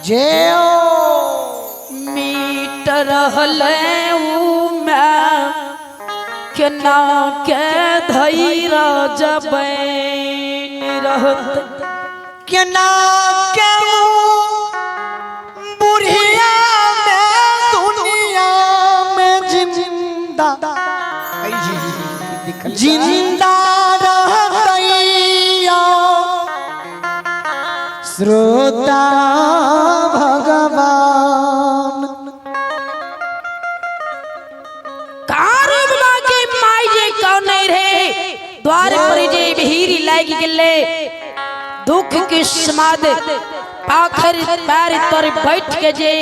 जे मीट रहलै उ माय केना के धैर्य जबैन रहत। केना के बुढ़िया में दुनिया में जिंदा जिंदा रहतैया श्रोता भगवान। कारू बाबा के माई जे कहने रहे द्वार पर जे भीड़ लागि गेले दुख के समाद पाखर पैर तर बैठ के जे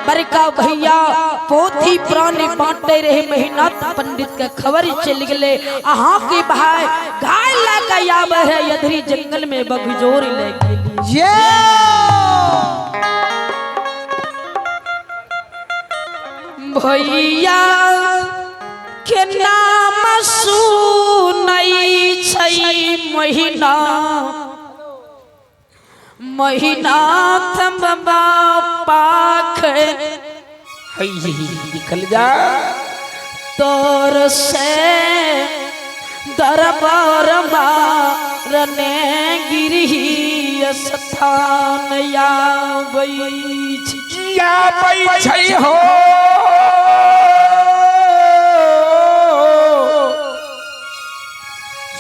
बड़का भैया पोथी पुरानी बांटे रहे मेहनत पंडित के खबर चल गेले अहाँ के भाई गाय लऽ के आवे है यधरी जंगल में बगजोर ले गेली। ये भैया के नाम सुनै छै महीना महिनाथ बाबा पाख निकल जा तोर से दरबार मारने गिरही स्थान आबै छै। या पै छै हो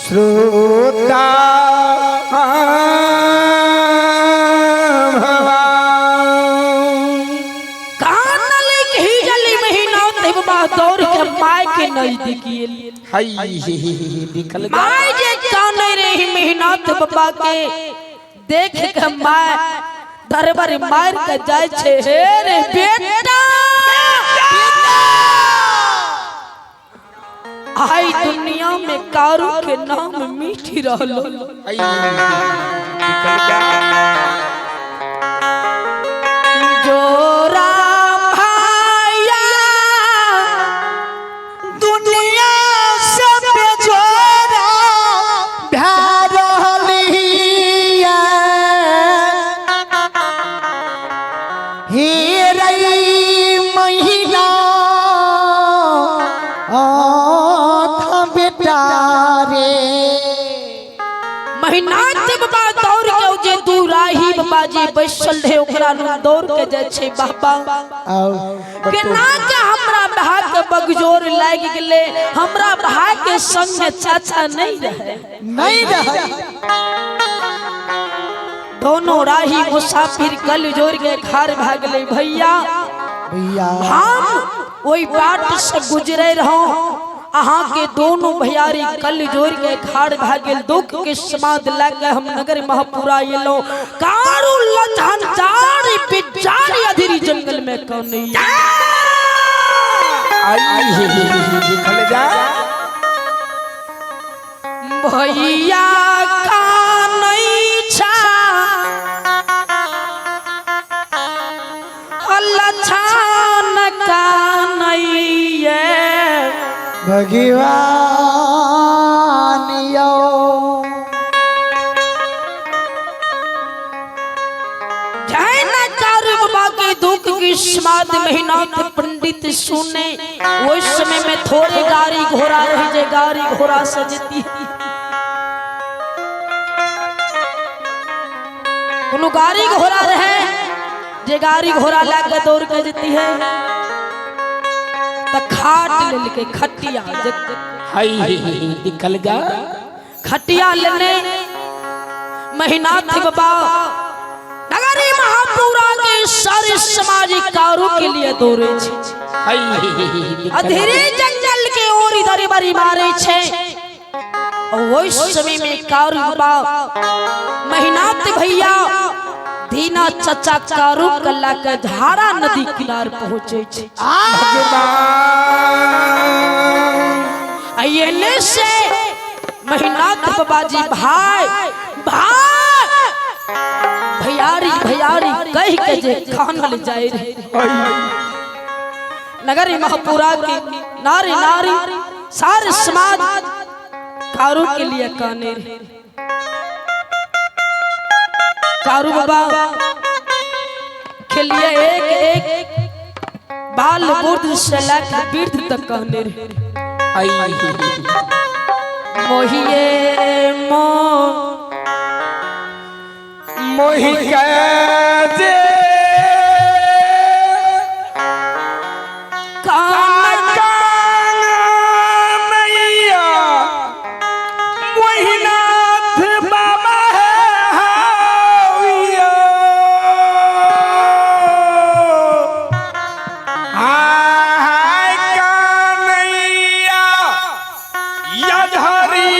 श्रोता भगवान। कानल ही जली महीना बाबा दौड़ के माय के नजदीक गेल। निकल जा माय जे काने रही मेहनत बाबा के देख के माय दरबार मार के जाय छे हे रे बेटा आई दुनिया में कारू के नाम मीठी रहलो। निकल जा जोरा भाया दुनिया से बेजोरा भै रहलियै हे रै महिला आथ बेटा रे। महिनाथ बाबा दौड़ के जे दूराही बाबा जी बैसल रहे ओकरा नु दौड़ के जाय छे बाबा आओ केना के हमरा भाई के बगजोर लागि गेले हमरा भाई के संग चाचा नहीं रहे नहीं रहे। दोनों राही मुसाफिर कल जोड़ के घर भागले भैया भैया हम ओई बाट से गुजरे रहो अहाँ के दोनों भैयारी कल जोड़ के घर भागल दुख के समाद लग के हम नगर महापुरा एलो कारू लछन जारी बिचारी अधीरी जंगल में कौन निकल जा भैया कानै छा लछन कानैये भगवान यो जय न चारू बाबा के दुख की समाद महीनाथ पंडित सुने उस समय में थोड़े गाड़ी घोड़ा रह जे गाड़ी घोड़ा सजती कोनो गाड़ी घोड़ा रहे जे गाड़ी घोड़ा ला के दौड़ के जती है त खाट लेलके खटिया निकल जा खटिया लेने महिनाथ बाबा नगरी महापुरा के सारे समाज कारू के लिए दौड़े छे अधेरे जंगल के ओर इधर बारी मारे छे और वही समय में कारू बाबा महिनाथ भैया दीना चचा कारू कल्ला के धारा नदी किनार पहुंचे छे। एने से महिनाथ बाबा जी भाई भाई भैयारी भैयारी कह के जे खानल जाए रे नगर महापुरा के नारी नारी सारे समाज कारू के लिए काने रे कारू बाबा के लिए एक एक बाल बुद्ध से लेकर वृद्ध तक कहने रहे। मोहिए मो मोहि के जे कानैया मोहिनाथ बाबा है हाविया। हाय कानैया यधरी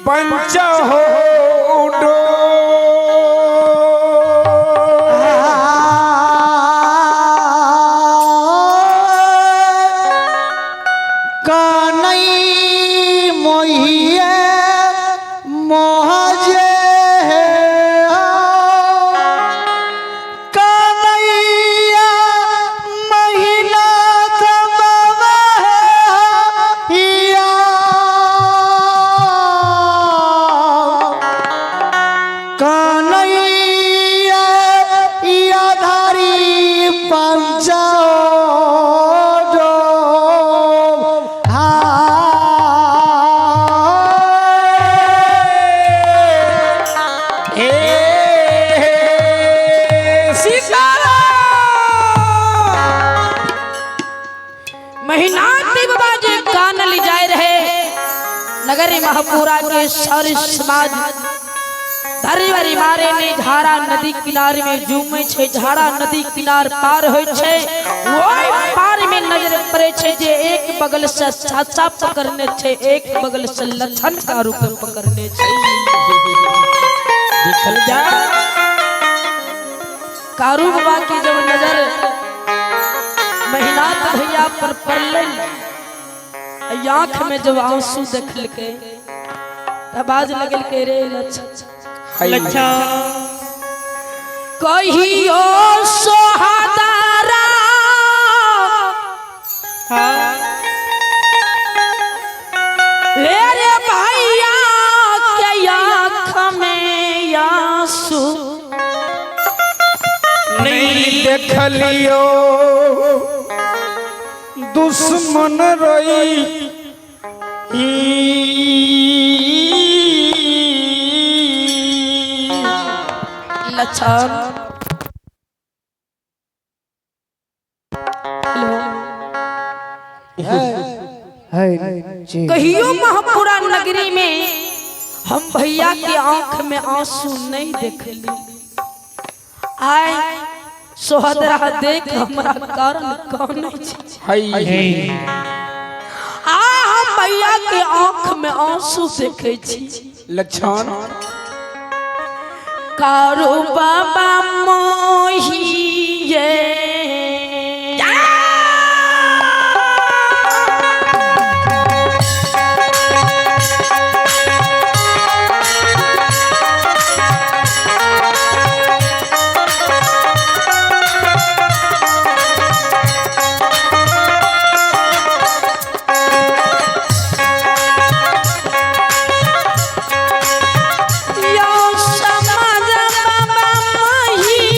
पंच हो डो। कानई मोहिए मोहजे कानैया महिनाथ बाबा हिया। कानैया याधारी पंचो। हे सीताराम। महीनाथ बाबा जी कान ले जाए रहे नगर महपुरा के सारे समाज धरी मारे ने झाड़ा नदी किनारे में झूमे छे, झाड़ा नदी किनार पार होय छे। ओय पार में नजर पड़े छे जे एक बगल से साचा पकड़ने छे, एक बगल से लछन का रूप पकड़ने छे। देखल जा कारू बाबा की जब नजर महीनाथ भैया पर पड़लै, आँख में जब आंसू देखलकै तब आज लगल के रे लच्छा लच्छा कहियो सोहादारा रे रे भैया के आँख में आंसू नहीं देखलियो दुश्मन रही। लक्षण है जी। कहियो महापुरा नगरी में हम भैया के आंख में आंसू नहीं देखली। आय सोहदरा देख हमरा कारण कौन छै। आ हम भैया के आंख में आंसू देखे छी। लक्षण कारू बाबा मोहिए यो समाज बाबा मोहिए।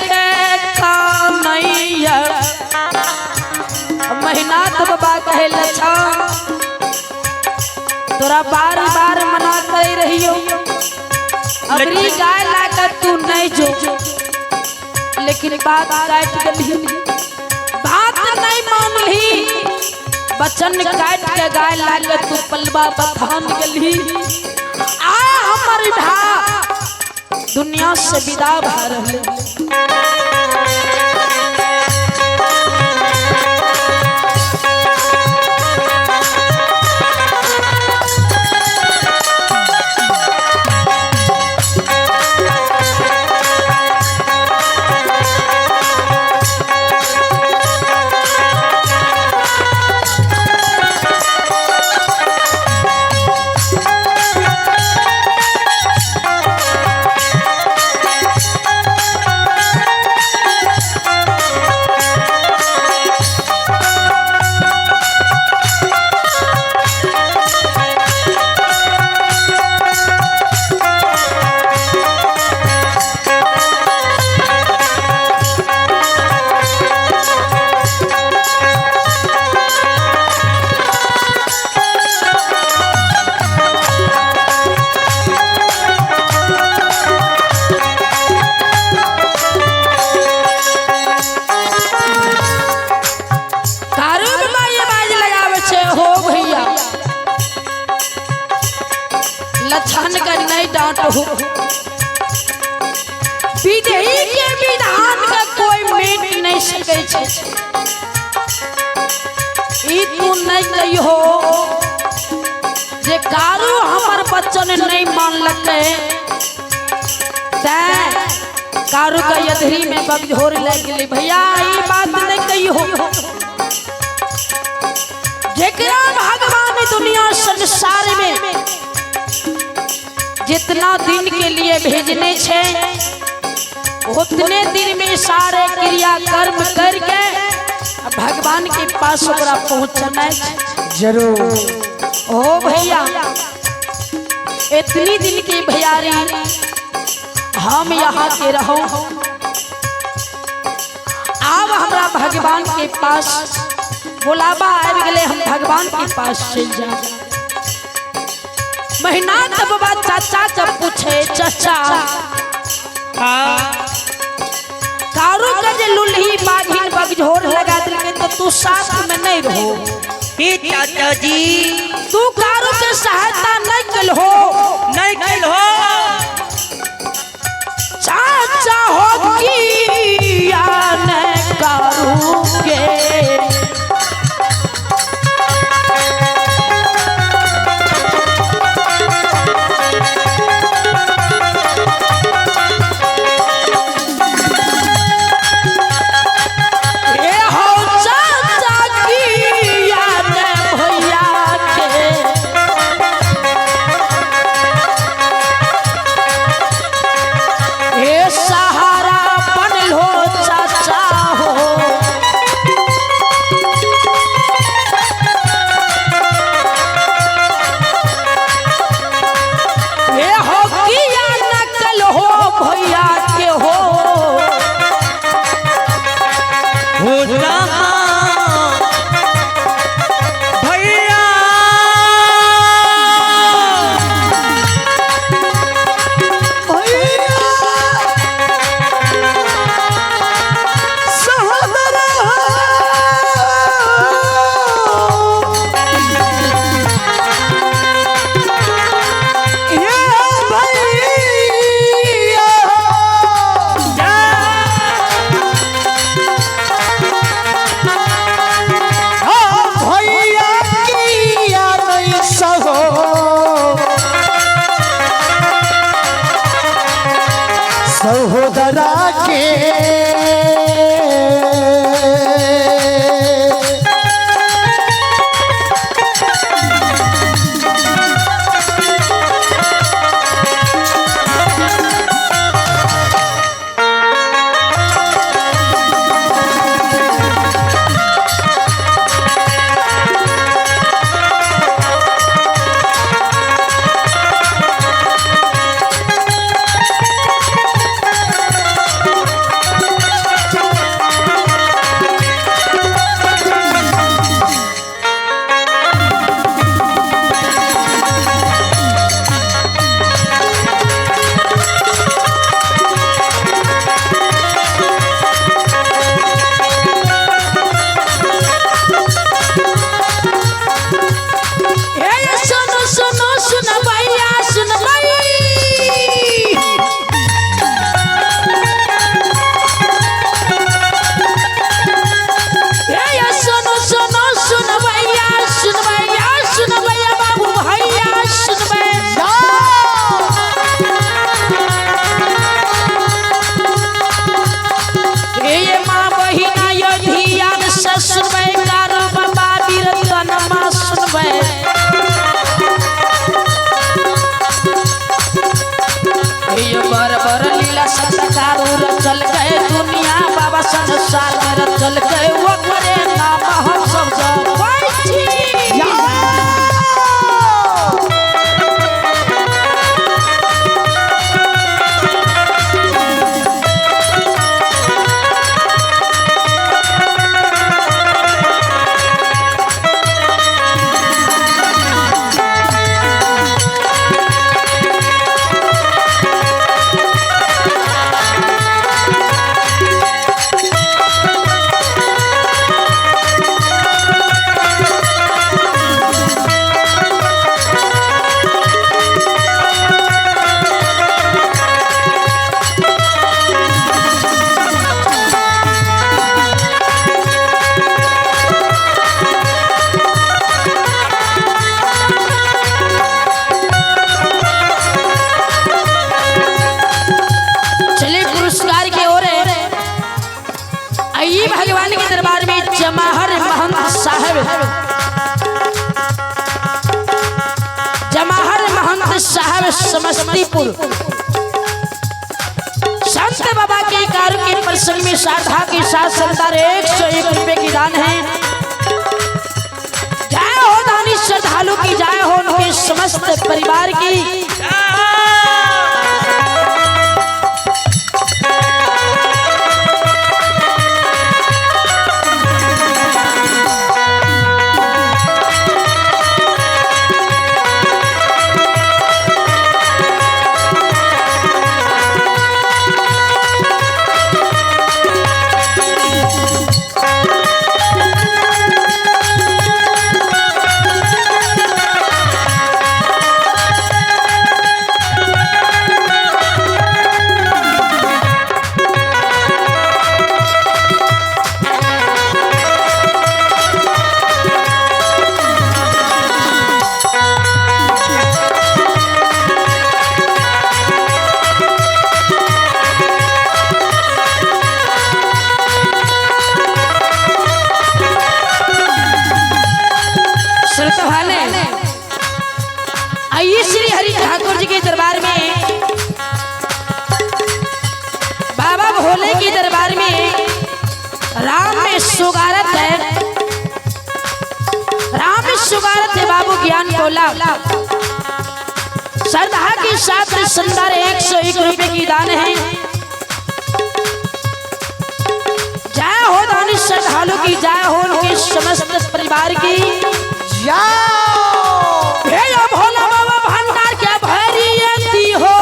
के कानैया। महिनाथ बाबा कहे लच्छा तोरा बार बार मना करे रहियो, अगली गाय लाकर तू नहीं जो, लेकिन बात काट गली, बात नहीं मानली, बचन काट के गाय लाकर तू पलवा बथान गली। आ हमर भा दुनिया से विदा भा रहले। कारू बाबा ये बाज लगावे छे हो भैया, लछन का नहीं डांट हो, विधि के विधान का कोई मेट नहीं सके छे। ई तू नहीं कहियो जे कारू हमर बच्चन नहीं मानलकै, तैं कारू का यधरी में बगझोर लग गेलै। भैया ई बात नहीं कहियो, जेकरा भगवान दुनिया संसार में जितना दिन के लिए भेजने छे उतने दिन में सारे क्रिया कर्म करके भगवान के पास ओकरा पहुंचना है जरूर। ओ भैया इतनी दिन की भैयारी हम यहाँ के रहो, अब हमरा भगवान के पास बुलावा आबि गेलै, हम भगवान के पास चलि जाब। महिनाथ बाबा चाचा के पूछे, चाचा कारू के जे लुल्ही बाघिन बगझोर लगा देलकै तो तू साथ में नहीं रहो। हे चाचा जी तू कारू के सहायता नहीं कलहो, नहीं कलहो। चाचा हो किया न कारू के, सहारा बनल हो चाचा हो। ए हो किया नकल हो भैया के हो, हो भैया सहोदरा के दुनिया बाबा संसार में चल के वो करे नाम हम सब जपै छी। चलिए पुरस्कार के ओर आइए भगवान के दरबार में जमाहर महंत साहब, जमाहर महंत साहब समस्तीपुर संत बाबा के कार्य के प्रसंग में श्रद्धा के साथ सरदार 101 रुपए की दान है। जय हो दानी श्रद्धालु की, जय हो उनके समस्त परिवार की। आइए श्री हरि ठाकुर जी के दरबार में, बाबा भोले के दरबार में राम में सुगारत है, राम में सुगारत है बाबू ज्ञान टोला। श्रद्धा के साथ सुंदर 101 रुपए की दान है। जय हो दानी श्रद्धालु की, जय हो उनके समस्त परिवार की। हे भोला बाबा भंडार के भरियती हो,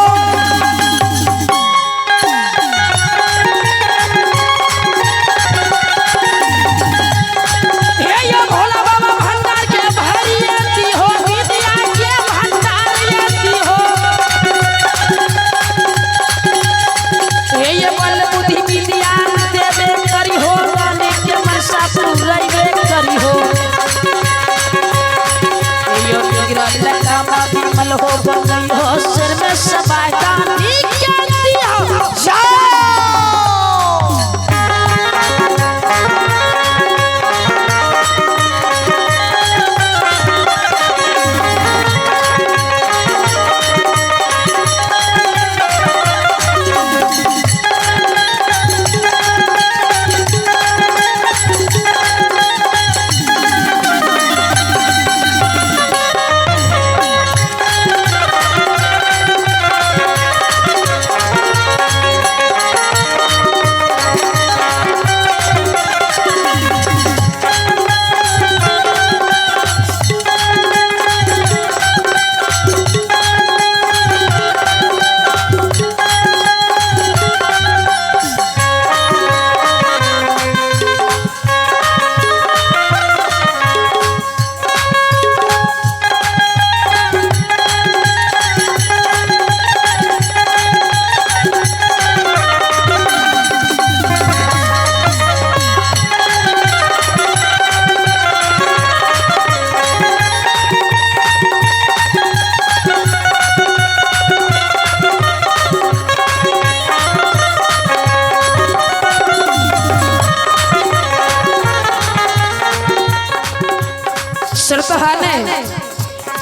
हे भोला बाबा भंडार के भरियती हो, विद्या के भंडारियती हो। हे बल बुद्धि विद्या देवे करी हो, रानी के मनसा पुरैबे करी हो। बिमल हो गई हो सिर में सबाई दानी क्या दिया।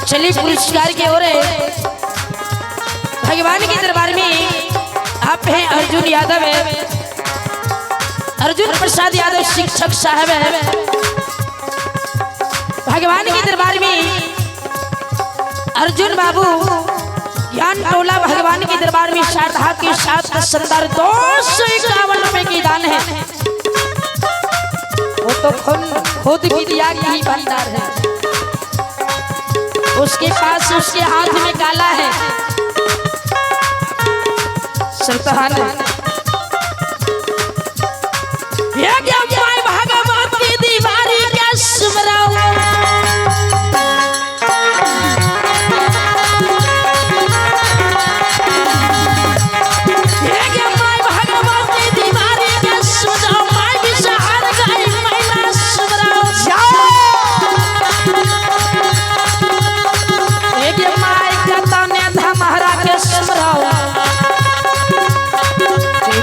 चलिए पुरस्कार के ओर भगवान के दरबार में आप हैं अर्जुन यादव है। अर्जुन प्रसाद यादव शिक्षक साहब है। भगवान के दरबार में अर्जुन बाबू ज्ञान टोला भगवान के दरबार में श्रद्धा के साथ सुंदर 251 रुपए की दान है। वो तो खुद विद्या की ही भंडार है। उसके पास उसके हाथ में काला है सुल्तान। ये क्या माय भगवान की दीवारी के सुमराओ। ये क्या my भगवान की दीवारी के सुमराओ, my विषहार गाय मैना सुमराओ। ये क्या my कतने धमहरा के सुमराओ।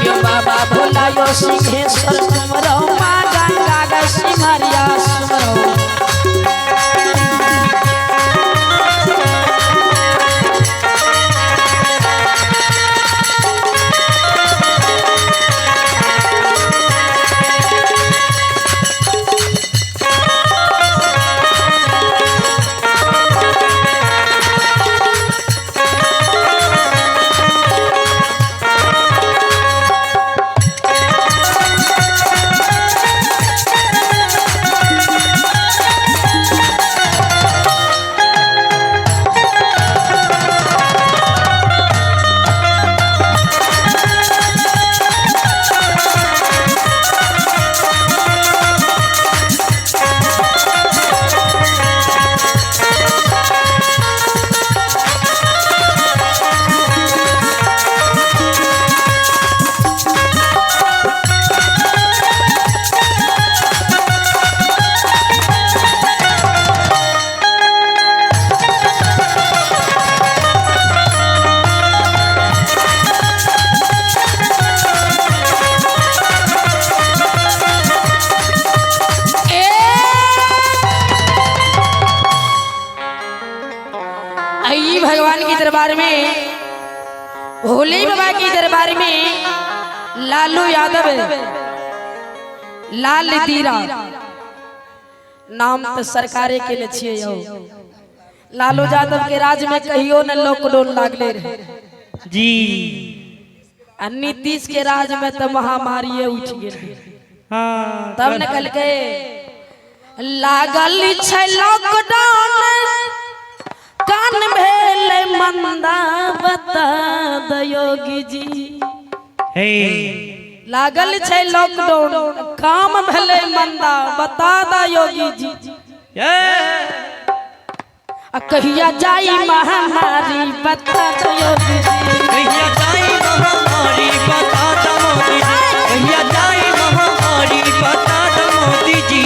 यो बाबा भोला यो सिंहेश्वर सुमरो, माँ गंगा गा सिमरिया सुमरो। आई भगवान के दरबार में, भोले बाबा के दरबार में लालू यादव लाल दीरा नाम तो सरकारे के ने छियै यौ। लालू यादव के राज में कहियो न लॉकडाउन लागले रहे जी। आ नीतीश के राज में तो महामारी उठ गेल। हाँ तब न कहलकै लागल छै लॉकडाउन कान भेल मंदा बता दयोगी जी। हे लागल छै लॉकडाउन काम भेलै मंदा बता दयोगी जी। ये आ कहिया जाई महामारी बता दयोगी जी। कहिया जाई महामारी बता द मोदी जी। कहिया जाई महामारी बता द मोदी जी।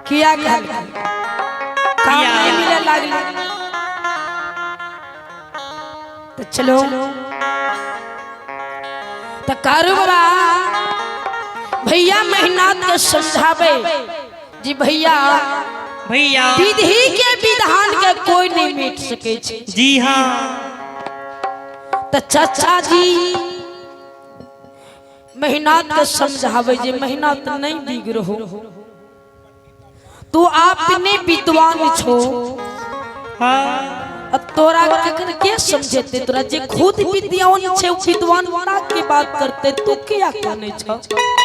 किया कहल काम नहीं मिले लागले तो चलो तो कारू बाबा भैया मेहनत के समझावे जी। भैया भैया विधि के विधान के कोई नहीं मिट सके छे। जी हाँ। तो चाचा जी मेहनत के समझावे जे मेहनत नहीं बिगड़ो, तू अपने विद्वान छो। हाँ तोरा केकर के समझेते, तोरा जे खुद विद्वान छे विद्वान ना के बात करते, तू क्या कहने छ?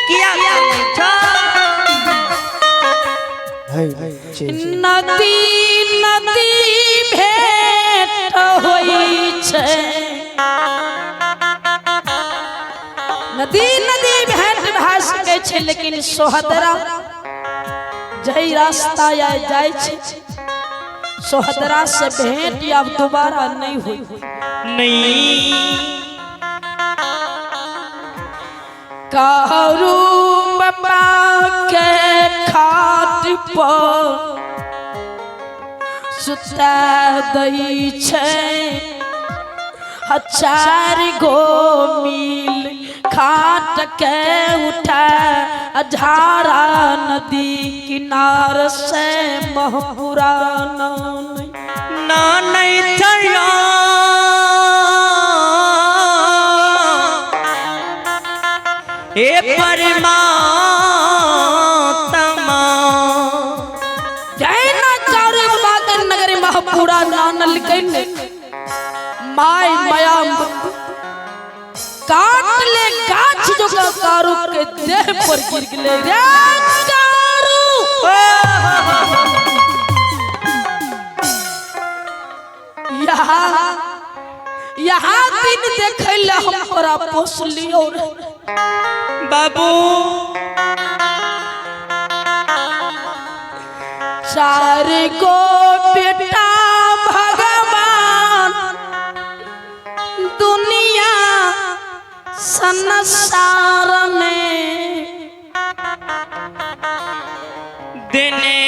क्या कहने छ? नदी नदी भेंट होई छे, नदी नदी भेंट भा सके छे, लेकिन सोहदरा जई रास्ता या जाय छे सोहदरा से भेंट अब दोबारा नहीं हुई। नहीं कारू बाबा के खाट पर सुता दै छै, आ 4 गो मिल खाट के उठा झारा नदी किनार से महपुराना ना नहीं चला हे परमात्मा। जैना चारू बाबा के नगर महपुरा नानल कइन my माया काट ले गाछ जो का कारू के देह पर गिर गेले रे कारू। यहाँ यहाँ दिन देखे ले हम तोरा पोस लियो रे। बाबू 4 गो बेटा भगवान दुनिया संसार में देने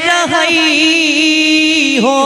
रही हो।